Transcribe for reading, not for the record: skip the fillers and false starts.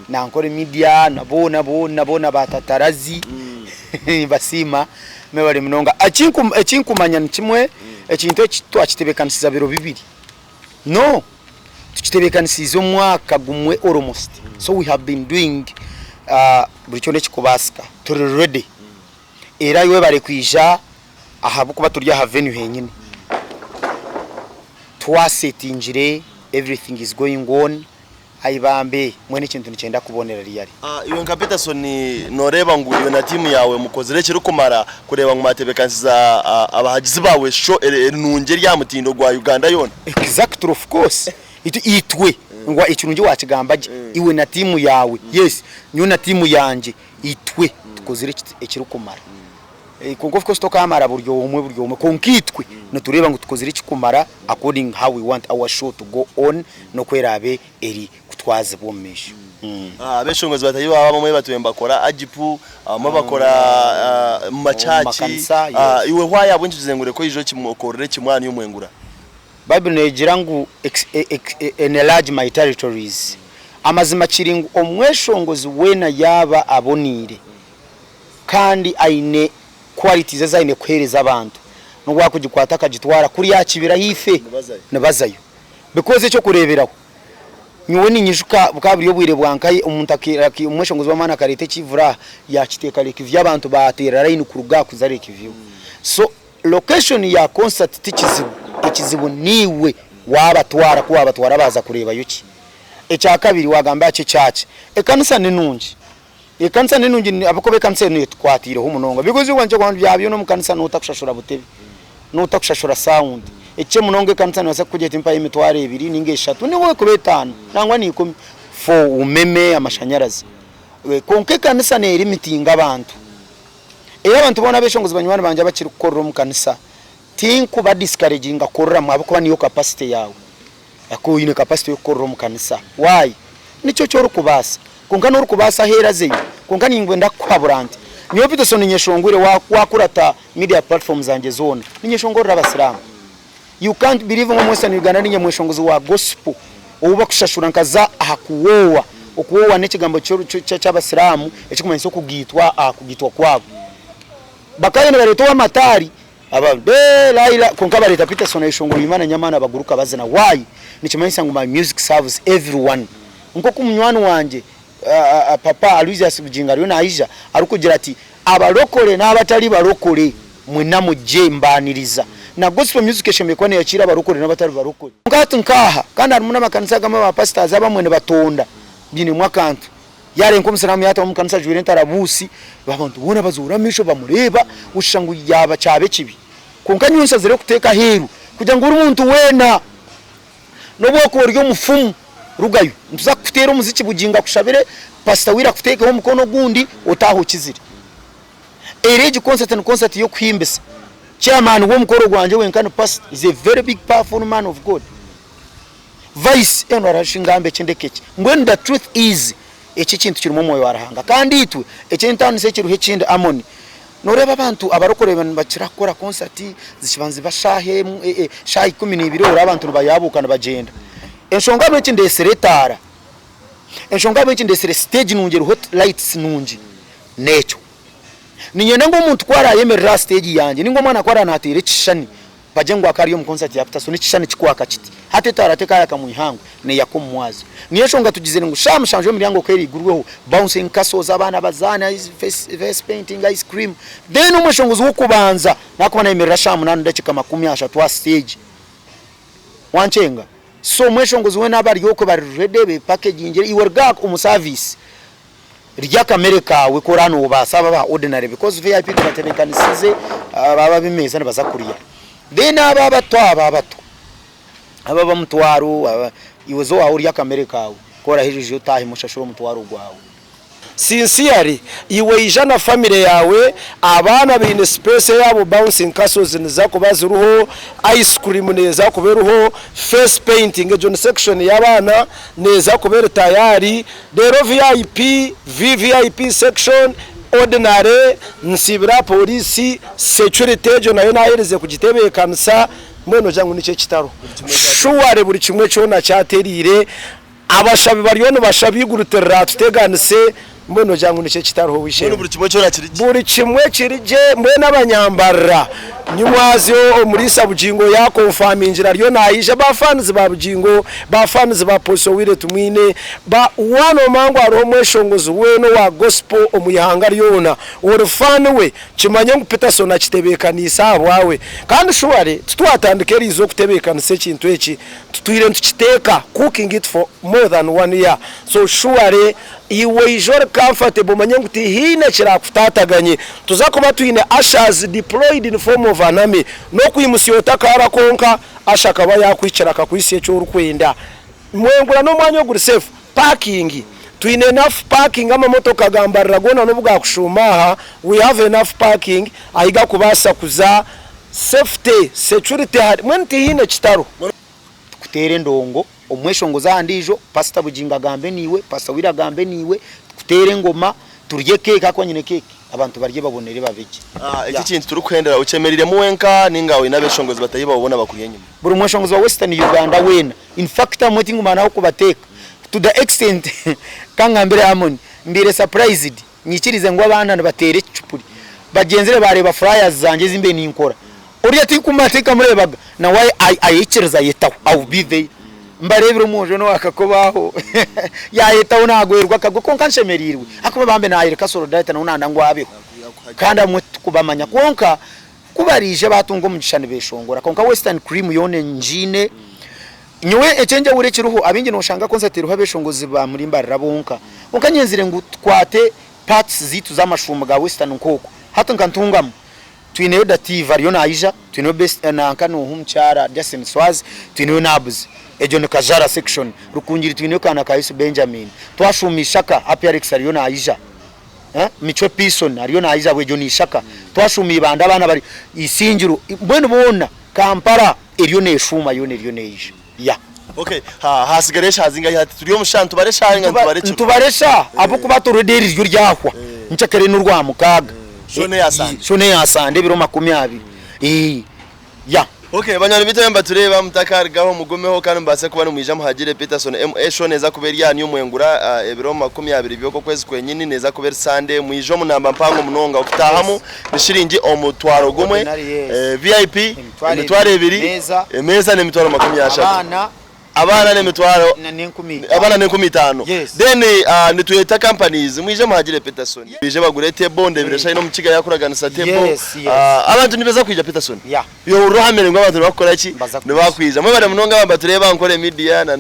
Nankore Media na boona boona boona ba Tatarazi nimbasiima mwebare munonga. Ekinkumanya ni kimwe, ekintu eki twakitebeekanisiza biro bibiri. No, tukitebeekanisiize omwaka gumwe almost. So we have been doing buri kyona ekirikubaasika. Turi ready. Era webare kwija ahabw'okuba turi aha venue henyini. Twasetingire, everything is going on. Ai bambe, mbwenu ekintu nikyenda kubonera ryari? Iwe nka Peterson noreeba ngu iwe na tiimu yaawe mukozire ekirikumara kureeba ngu mwatebeekanisiza abahagizi baawe show nungi eri aha mutindo gwa Uganda yoona? Exactly of course itwe ngu ekirungi wakigamba gye iwe na tiimu yaawe yes nyowe na tiimu yangye itwe tukozire ekirikumara. Kwonka of course tokamara buri omwe buri omwe kwonka itwe nitureeba ngu tukozire ekikumara according how we want our show to go on n'oku eraabe eri kutwazibwa omu maisho. Abeshongozi bataahi baawe abamwe batwire nibakora agipu, abamwe bakora omu makyaaci, iwe why ahabw'enki ogizire ngu reka oije okorere kimwe aha New Mwengura? Baiburi negira ngu enlarge my territories. Amazima kiri ngu omweshongozi weena yaaba aboneire kandi aine qualities ezi aine kuheereza abantu, n'obu akugikwata akagitwara kuri aha kibira ahaifo nibazayo. Because eky'okureeberaho, nyowe ninyijuka bukaba buri obwire bwa nkaye omuntu omweshongozi w'amaani akareeta ekivure aha yaakiteeka Lake View abantu baateera layini kuruga aha kuza Lake View. So location ya concert ti kizibu, ekizibu niiwe waabatwara, ku waabatwara baaza kureebayo ki? Ekyakabiri waagamba aha ky'ekyaki, ekanisa ni nungi. Ekanisa ni nungi ahabw'okuba ekanisa enu etukwatiireho munonga because wankye kuba bya byona omu kanisa notakushashura butebe, notakushashura sound, ekikye munonga ekanisa nebaasa kukugira eti mpayo emitwaro ebiri ninga eshatu n'obu ekuba etaano nangwa na ikumi for umeme, amashanyarazi. Kwonka ekanisa nerimitinga abantu. Era abantu boona abeshongozi banywani bangye abakiri kukorera omu kanisa tinkuba discouraginga kukoreramu ahabw'okuba niyo capacity yaawe. Ku oine capacity y'okukorera omu kanisa, why? Nikyo eki orikubaasa. Kwonka n'orikubaasa aheeru azeyo. Kwonka niinyenda kukuhabura nti, nyowe Peterson nyeshongwire waakurata media platform zangye zoona, ninyeshongorera Abasiraamu. You can't believe ngu omu Western Uganda niinye mweshongozi wa gospel ou bakushashura nkaza aha kuwoowa. Okuwoowa n'ekigambo ky'Abasiraamu ekirikumanyisa okugaitwa aha kugaitwa kwabo. Bakaabaire nibareeta ow'amataari Aba be Laila kwonka bareeta Peterson ayeshongora Imana nyamaani abaguruka bazina why nikimanyisa ngu my music serves everyone nkoku munywani wangye papa Aloysius Bugingo ariyo naija arikugira ati abarokore nabatari barokore mwena mugye mbaniriza na gospel music eshemereire kuba neyakiira abarokore nabatari barokore. Kwonka hati nkaaha kandi harimu namakanisa agamwe ba pastors abamwe nibatonda bainemu akantu Yaareba nk'omusiraamu yaataaha omu kanisa ajwaire entarabuusi, abantu boona bazoora amaisho bamureeba, oshusha ngu yaaba kyaba ekibi. Kwonka nyowe nshazire kuteeka aheeru kugira ngu buri muntu weena, n'obu okuba ori omufumu, rugayo. Nituza kukuteera omuziki Bugingo akushabire, Pasita Will akuteekeho omukono ogundi, otaahe okizire. Era egi concert ni concert y'okuhimbisa. Chairman w'omukoro gwangye wenka ni pasita, is a very big powerful man of God. Vice enu arashi ngambe eki ndeke eki. Mbwenu the truth is eki ekintu kirimu omwoyo wa Ruhanga kandi itwe eky'entaaniso ekiriho ekindi Amon noreeba abantu abarikureeba nibakira kukora concert zikiba niziba shaaha emwe shaaha ikumineibiri oreeba abantu nibayabuuka nibagyenda. Enshonga ahabw'enki ndetsire etaara, enshonga ahabw'enki ndetsire stage nungi eriho lights nungi n'ekyo. Niinyenda ngu omuntu ku araayemerera aha stage yangye ninga omwana ku araba nateera ekishushani Bagye ngu akaba ari omu concert ya Peterson ekishushani kikwaka kiti. Hati etaara tekaayaka mu ihangwe, neeyaka omu mwazyo. Niyo nshonga tugizire ngu shaaha mushanju emiryango ku eraigurweho, bouncing castles, abaana bazaane, face painting, ice cream. Then omweshongozi w'okubanza naakuba naayemerera shaaha munaana nedakiika 30 aha stage. Wankyenga? So omweshongozi weena abari okwe bari ready, beepakegingire, iwe ruga aha omu service. Rya akamere kaawe ku oraba nobaasa abo aba ordinary because VIP tubatebekanisize aba ab'emeeza nibaza kurya then abo abato abo abato abo ab'omutwaro aba iwe za owaawe orye akamere kaawe ku oraheza oije otaahemu oshashure omutwaro gwawe. Sincerely iwe ija na family yaawe abaana baine space eyaabo bouncing castles niza kuba ziriho, ice cream neza kuba eriho, face painting egyo ni section y'abaana neza kuba eri tayari Reero VIP, VVIP section, ordinary, nsiibire aha pooriisi, security egyo nayo naaherize kugitebeekanisa, mbwenu noogira ngu niki ekitariho? Surely buri kimwe kyona kyatereire. Abashabi bariyo nibashaba eiguru tiriratuteganise mbwenu nogira ngu niki ekitariho Mbwenu ow'eishe-emwe? buri kimwe kyona kiri gye. Buri kimwe kiri gye mbwenu abanyambarira nyimwazyo omuriisa Bugingo yakonfamingira ariyo nayija ba fans ba Bugingo, ba fans ba Apostle Willy Tumwine, ba wanomanya ngu hariho omweshongozi weena owa gospel omu ihanga ryona ori fan we Kimanye ngu Peterson akitebeekaniise ahabwawe. Kandi surely titwatandika eriizooba okutebeekanisa ekintu eki, tutwire nitukiteeka, cooking it for more than one year. So surely iwe oije ori comfortable omanye ngu tihaine ekiraakutaataganye. Nituza kuba twine ushers deployed in form of an army. N'okwimutsya otakaara kwonka, usher akaba yaakuhikira akakuhitsya eki orikwenda. Mwengura n'omwanya oguri safe. Parking, Twine enough parking amamotoka ga Mbarara goona n'obu gaakushuuma aha, we have enough parking ahi gakubaasa kuza, safety, security hari mbwenu tihaine kitaro. Tukuteere endongo omweshongozi aha ndiijo, Pastor Bugingo agambe naiwe, Pastor Willy agambe naiwe, tukuteere engoma, turye keeki ahakuba nyine keeki, abantu barye babonere babe gye. Eki ekintu turikuhendera okyemereiremu wenka ninga oine abeshongozi batahi bawe boona bakuri enyima? Buri mweshongozi wa Western Uganda weena In fact abamwe tinguma naho kubateeka to the extent kangambire Harmony mbaire surprised nyikirize ngu abaana nibateera ekicupuri bagyenzire bareeba flyers zangye ezi mbaire ninkora oriya tinkumanya tinkamureebaga nawe ayikiriza ayetaho I will be there mbareebire omwojo nowa kakobe aho yayetaho nagwerwa akagwe kwonka nshemereirwe ahakuba bambe nayereka solidarity nawe nayenda ngu abeho kandi abamwe titukubamanya kwonka Ku baraije baatunga omugisha nibeeshongora kwonka Western Cream yoona engiine. Nyowe eky'enjawulo ekiriho abaingi nooshanga concert eriho abeeshongozi ba muri Mbarara bonka. Kwonka nyenzire ngu tukwate parts zaitu z'amashuumo ga Western nk'oku. Hati nka Ntungamo twineyo Dativa ariyo naija, twineyo Best nanka nooha omukyara Justin Swazi, twineyo Nabs. Egyo ni Kajara section. Rukungiri twineyo Kaana ka Yesu Benjamin. Twashuuma Ishaka, Happy Alex ariyo naija. Micwe Pison ariyo naija ahabwa egyo ni Ishaka twashuuma Ibanda abaana bari Isingiro mbwenu boona Kampala eriyo neshuuma yoona eriyo neija yeah. Okay, ha hasigara eshaaha zingahi hati? Turi omu shaaha nitubara eshaaha ninga nitubara ekiro? Nitubara eshaaha ahabw'okuba hati already eri ryo ryahwa nkyekare n'orwamukaaga. Show n'eya Sande. Show n'eya Sande ebiro 20. Yeah. Ok banywani baitu abu nibatureeba mutakarugaho mugumeho kandi mubaase kuba nimwija muhagire Peterson MA show neeza kuba eri aha New Mwengura ebiro 20 by'okwezi kwenyini neeza kuba eri Sunday mwije omu namba mpango munonga okutaahamu ni shiringi 10,000 VIP emitwaro ebiri emeeza n'emitwaro 30. Abaana n'emitwaro abaana n'enkumi itaano then nitweta companies mwije muhagire Peterson baije bagure table ndebire shaaha n'omukiga yakuraganisa table abantu nibeza kwija Peterson yohurira ohamire ngu abantu nibakukora ki nibakwija mwebare munonga abambatureeba Ankole media na.